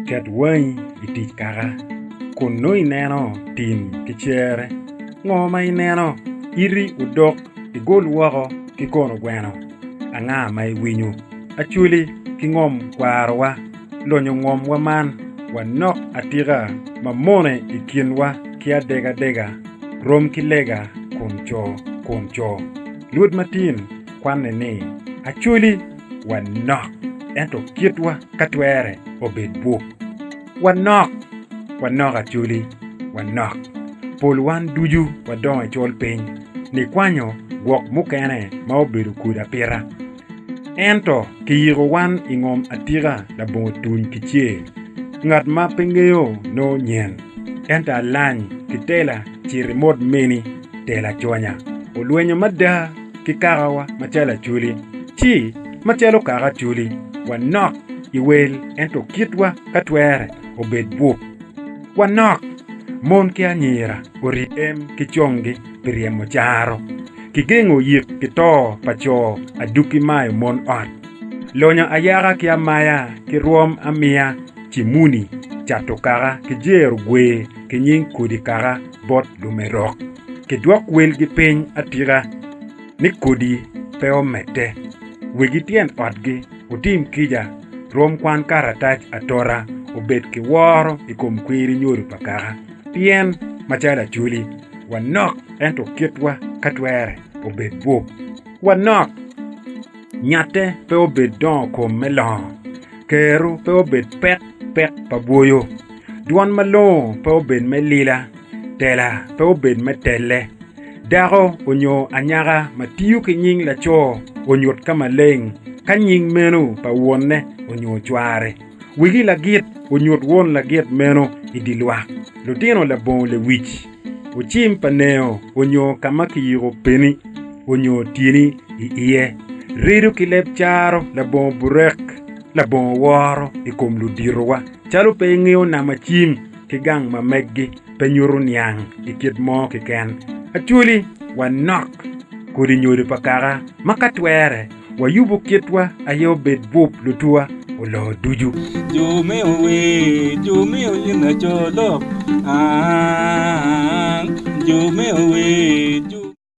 Ket wangi i tic kaka, kun nongo ineno tim ki cere. Ngo ma ineno? Iti odok igol woko ki kono gweno. Anga ma iwinyo? Acholi ki ngom kwarowa, lonyo ngomwa man wanok atika ma mone i kinwa ki adegadega rom ki lega kun co kun co. Lwod matin kwanne ni Acholi wanok ento kitwa ka twere obed bup. Wanok, wanok Acholi, wanok. Pol wan ducu wadongo i col piny nikwanyo gwok mukene ma obedo kodi apita. Ento kiyiko wan i ngom atika labongo tuny ki cer. Ngat ma pe ngeyo nongo nyen. Ento alany ki tela cit imot meni tela conya. Olwenyo mada ki kakawa macalo Acholi. Ci, macalo kaka Acholi, wanok i wel ento kitwa ka twere obed bup. Wanok! Mon ki anyira oryem ki conggi pi ryemo caro. Kigengo yik ki to pa co adukki mayo mon ot. Lonyo ayaka ki amaya ki rwom amiya cimuni cato kaka ki jero gwer ki nying kodi kaka bot lumerok. Kidwok welgi piny atika ni kodi pe omedde. Wegi tyen otgi wutim kica, rwom kwan karatac atora obed ki woro i kom kwiri nyodo pa kaka. Pien, macalo Acholi, wanok ento kitwa ka twere obed bup. Wanok! Nyatte pe obed dongo kom me longo, kero pe obed pek pek pa bwoyo, dwon malongo pe obed me lila, tela pe obed me telle. Dako onyo anyaka ma tiyo ki nying laco onyut ka maleng ka nying meno pa wonne onyo cware. Wegi lagit onyut won lagit meno i dye lwak. Lutino labongo lewic, ocim pa neo onyo ka ma kiyiko peni onyo tyeni i iye. Redo ki leb caro labongo burek, labongo woro i kom luditowa calo pe ingeyo nama cim ki gang ma meggi. pe nyuto niang i kit mo keken. Acholi wanok kodi nyodo pa kaka ma ka twere wayubo kitwa aye obed bup lutuwa oloo ducu. Jo me ower, jo me oyin aco lok, aah, jo me ower, jo.